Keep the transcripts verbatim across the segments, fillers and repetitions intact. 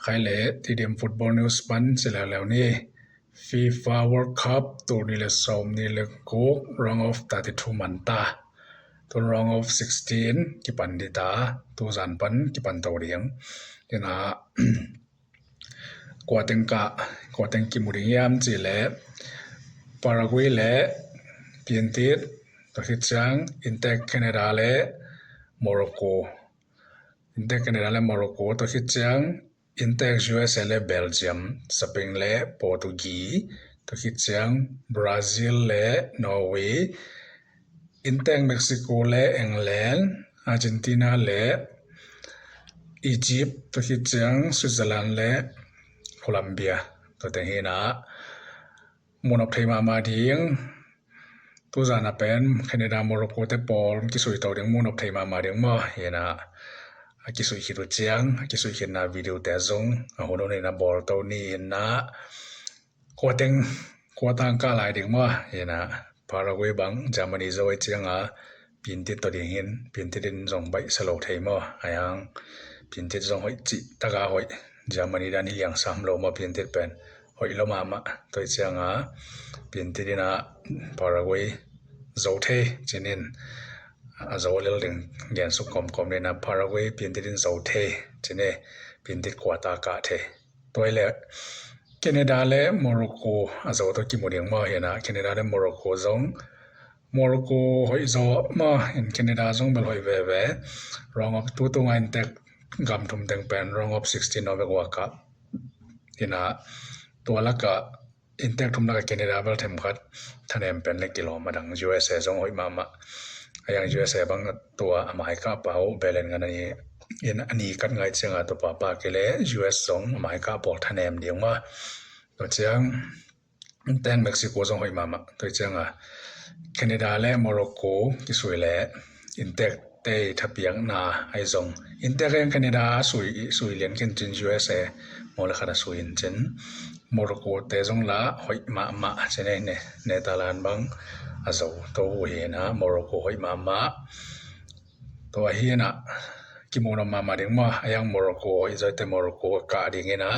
Khai le T D M Football News pan ci leuleu ni. FIFA World Cup tul nih le sawm nih le guk round of thirty-two man ta. Tun round of sixteen kipan ding ta, tuzan pan kipan to ding. Ina kua teng kah, kua teng kimu ding hiam cih leh Paraguay le Piantit, tua khit ciang inntek Canada le Morocco. Inntek Canada le Morocco, tua khit ciang inntek U S A le Belgium, Spain le Portugal, tua khit ciang Brazil le Norway, inntek Mexico le England, Argentina le Egypt, tua khit ciang Switzerland le Colombia. Tua teng hi na, munop thei mahmah ding. Tuzan a pen Canada, Morocco te pawl kisui to ding, munop thei mahmah ding maw. Hi na, a kisui khit uh ciang, a kisui khitna video te zong a hun hun in a bawl to ni. Hi na, kua teng, kua tang kah lai ding maw. Hi na, Paraguay bang Germany zo ahih ciang a, Piantit tawh ding hi in, Piantit in zong baih sa lo thei maw. Ahi hang Piantit zong hoih cih tak a hoih, Germany dan hi liang sam lo maw, Piantit pen hoih lo mahmah. Tua ahih ciang a Piantit in a Paraguay zo thei ci-in, a zo lel ding gen suk kawmkawm ni. Na Paraguay Piantit in zo thei ci-in, Piantit kua ta kah thei. Tua hi leh Canada le Morocco a zo tawh kimu ding maw. Hi na, Canada le Morocco zong, Morocco hoih zaw maw, in Canada zong bel hoih veve. Round of, tu tunga inntek gam thum teng pen round of sixteen no bek uh a kah. Hi na, tua lak ah inntek thum lak ah Canada bel themkhat thanem pen le kilawm, a dang U S A zong hoih mahmah. Ahi hang U S A bang tua a mai kah pa uh belen ngan a ni, in a ni khat ngai ciang a tua pa pa kei le U S zong a mai kah pawl thanem ding maw. Tua ciang inntek Mexico zong hoih mahmah. Tua ciang a Canada le Morocco kisui le inntek te thapiakna ahi zong, inntek in Canada sui, sui lian khin cin, U S A maw le khat a sui in cin, Morocco te zong la hoih mahmah cin ne, ne, Netherlands bang a zo to uh hi na, Morocco hoih mahmah. Tua hi na, kimu nuam mahmah ding maw. Ahi hang Morocco hoih zaw te Morocco a kah ding hi na,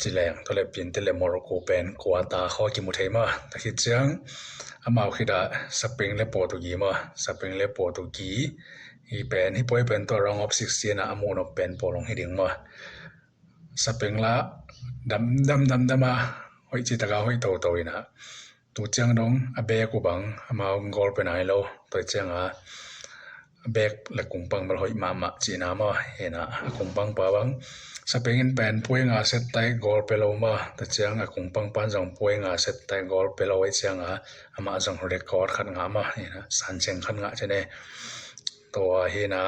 ci leng, tua le Piantit le Morocco pen kua ta khaw kimu thei maw. Tua khit ciang amau khit ah Spain le Portugal maw, Spain le Portugal hi pen, hi poi pen tua round of sixteen ah a munop pen pawl hong hi ding maw. Spain la dam dam dam dam a, hoih cih tak a hoih toto hi na, tu ciang dong a bek uh bang amau goal pe nai lo. Tua ciang a a bek le kungpang bel hoih mahmah cihna maw. Hi na, a kungpang pa bang Spain in pen point nga set tai goal pe lo maw. Tua ciang a kungpang pan zong point nga set tai goal pe lo ahih ciang a, amah zong record khat ngah maw. Hi na, san ciang khat ngah ci-in e. Tua hi na,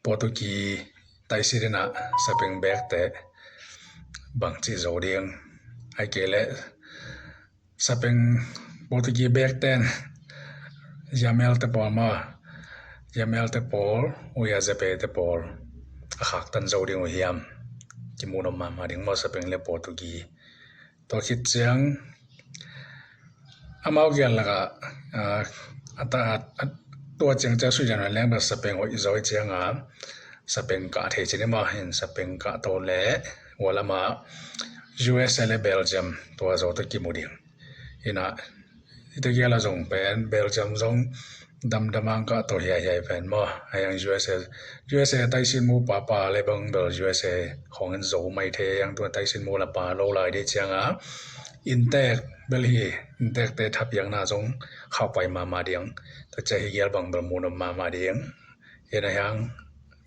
Portugal taisit in a Spain bek te bangci zo ding, ahih kei leh Spain, Portugal bek ten Yamal te pawl maw, Yamal te pawl, Oyarzabal te pawl a khaktan zo ding uh hiam, kimu nuam mahmah ding maw, Spain le Portugal. Tua khit ciang amau gel lak ah, ah, a ta, a, a, tua ciang ciang sui dan a leng bel Spain hoih zaw ahih ciang a, Spain kah thei ci-in maw. Hi na, Spain kah to le, ua lam ah U S A le Belgium tua zo tawh kimu ding. Hi na, hihte gel a zong pen Belgium zong damdam a kah to hiaihiai pen maw. Ahi hang U S A, U S A taisit mu papa le bang bel U S A khawng in zo mai thei, ahi hang tua taisit mu la pa lo lai ding ciang a, inntek bel hi, inntek te thapiakna zong khauh pai mahmah ding. Tua ciang hi gel bang bel mu nuam mahmah ding. Hi na, ahi hang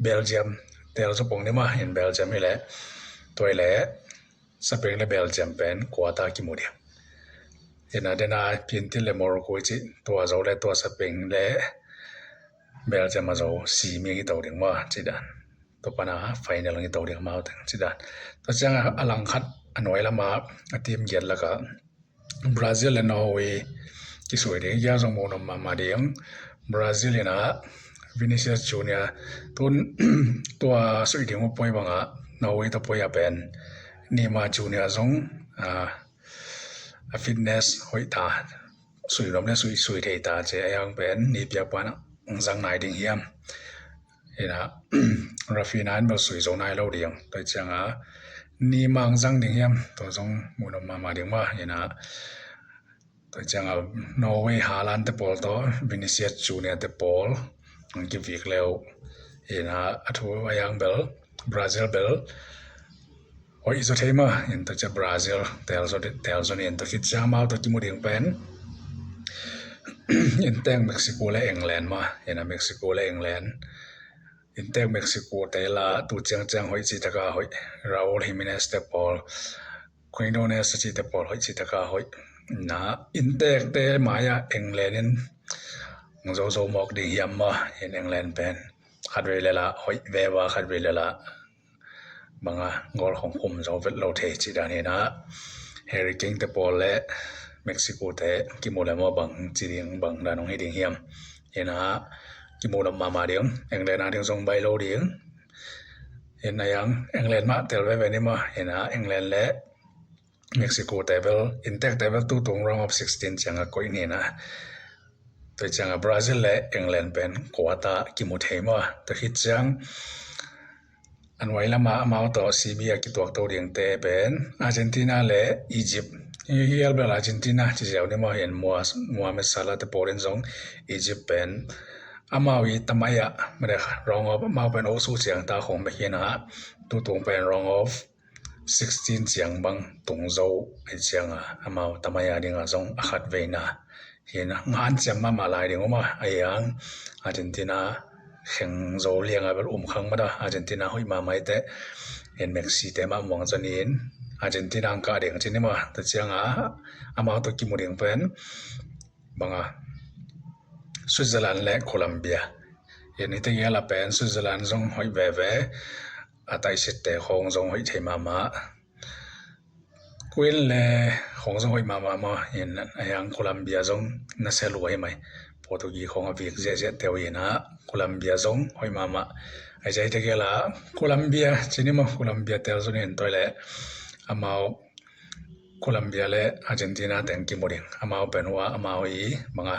Belgium tel zaw pong ni maw. Hi na, Belgium hi leh, tua hi leh Spain le Belgium pen kua ta kimu ding. Hi na, dena Piantit le Morocco i cih, tua zo le tua Spain le Belgium a zo semi hi to ding maw, ci dan. Tua pan a final hi to ding amau teng, ci dan. Tua ciang a, a langkhat a nuai lam ah a team giat lak ah Brazil le Norway kisui ding, hi gel zong mu nuam mahmah ding. Brazil in a Vinicius Junior, tun tua sui ding uh poi bang a, Norway tawh poi a pen Neymar Junior zong, ah, a fitness hoih ta, sui nuam le sui, sui thei ta ci, ahi hang pen ni piak pan a hong zang nai ding hiam. Hi na, Rafinha in bel sui zo nai lo ding. Tua cianga ni mang zang ding hiam, tua zong muh nop mahmah ding mah. Ina tua cianga Norway Haaland te pawl tawh Vinicius Junior te pawl ang kivik leu. Ina a thu a yang bel Brazil bel hoih zaw thei mah. In tua cia Brazil tel zaw ni, in tua khit ciang amau tawh kimu ding pen in tek Mexico le England mah. Ina Mexico le England, in tek Mexico te la tu ciangciang hoih cih taka hoih. Raul Jimenez te pawl, Quiñones cih te pawl hoih cih taka hoih. Na in tek te mai-ah England in ang zozo mawk ding hiam mah. In England pen khatvei le la hoih veva, khatvei le la banga goal khong khum zo vet lo thei cih dan hi na. Harry Kane te pawl le Mexico te kimu le maw bang ci ding, bang dan hong hi ding hiam. Ina kimu nop mahmah ding. England a ding zong bai lo ding. Ina yang England mah tel veve ni maw. Ina England le Mexico te bel, in tek te bel tutung round of sixteen cianga koih ni na. Tua cianga Brazil le England pen quarter kimu thei maw. Tua khit ciang a nuai lama amau tawh semi a kituak to dingte pen Argentina le Egypt. Hial bel Argentina ci ziau ni maw. Hian Mohamed Salah te pawl in zong Egypt pen amau i tamai ah mede round of, amau pen osu ciang ta khong mekhin a, tutung pen round of sixteen ciang bang tung zo hi cianga amau tamai a dinga zong a khat veina hi na. Ngan ciam mahmah lai ding uma a yang Argentina kheng zo lianga bel um khang mada. Argentina hoih mahmah i te, in Messi te mah muang zanin Argentina ang kah ding cin ima. Tua cianga amau tawh kimu ding pen banga Switzerland le Colombia. In i te giala pen Switzerland zong hoih veve, a taihsitte khong zong hoih thei mahmah. Queen le khong zong hoih mahmah maw. In a yang Colombia zong na se lua hi mai. Portugi khong a vik ziahziah teu hi na. Colombia zong hoih mahmah. Ai zai te giala Colombia cin ima, Colombia tel zong in toi le amau Colombia le Argentina teng kimu ding. Amau pen hua amau i banga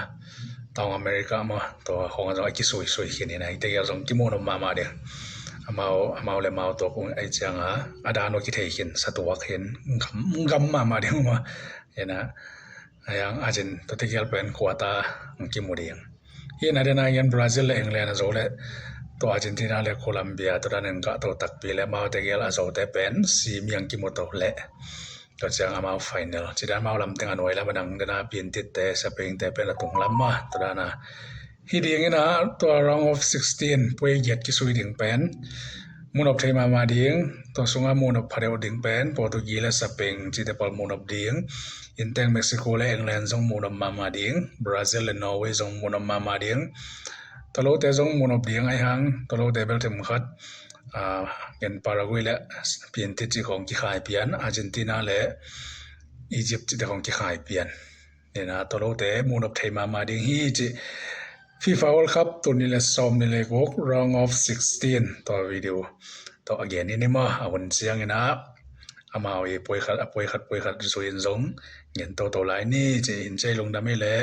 Taung America mah tua khong zong a kisuisui khin hi na. I te gial zong kimu nop mahmah ding. Amau, amau le amau tua kung ai cianga a dan ua kithei khin, satuak khin, gam, gam mahmah ding uma. Ina a yang Argent tua te gial pen quarter ang kimu ding. Hi na dena hian Brazil le England a zo le tua Argentina le Colombia tua dan in kah to takpi le amau te gial a zo te pen semi ang kimu to le. Tua ciang amau final. Ci dan amau lam teng a nuai lam a dang dena Piantit te, Spain te pen a tung lam mah. Tua dana hi ding ina tua round of sixteen puai giat kisui ding pen muh nop thei mahmah ding. Tua sunga muh nop phadeuh ding pen Portugi le Spain cite pawl muh nop ding. In teng Mexico le England zong muh nop mahmah ding. Brazil le Norway zong muh nop mahmah ding. Tolote zong muh nop ding ai hang, tolote bel themkhat, ah, gen Paraguay le Piantit ci khong kikhai pian, Argentina le Egypt cite khong kikhai pian. Nina tolote muh nop thei mahmah ding hi ci. FIFA World Cup tuni le sawm ni le guk round of sixteen tua video tua a gen in ima a hun ciang ina amau i puai khat, a puai khat, puai khat zui in zong gen toto lai ni ci in cei lungdam i le.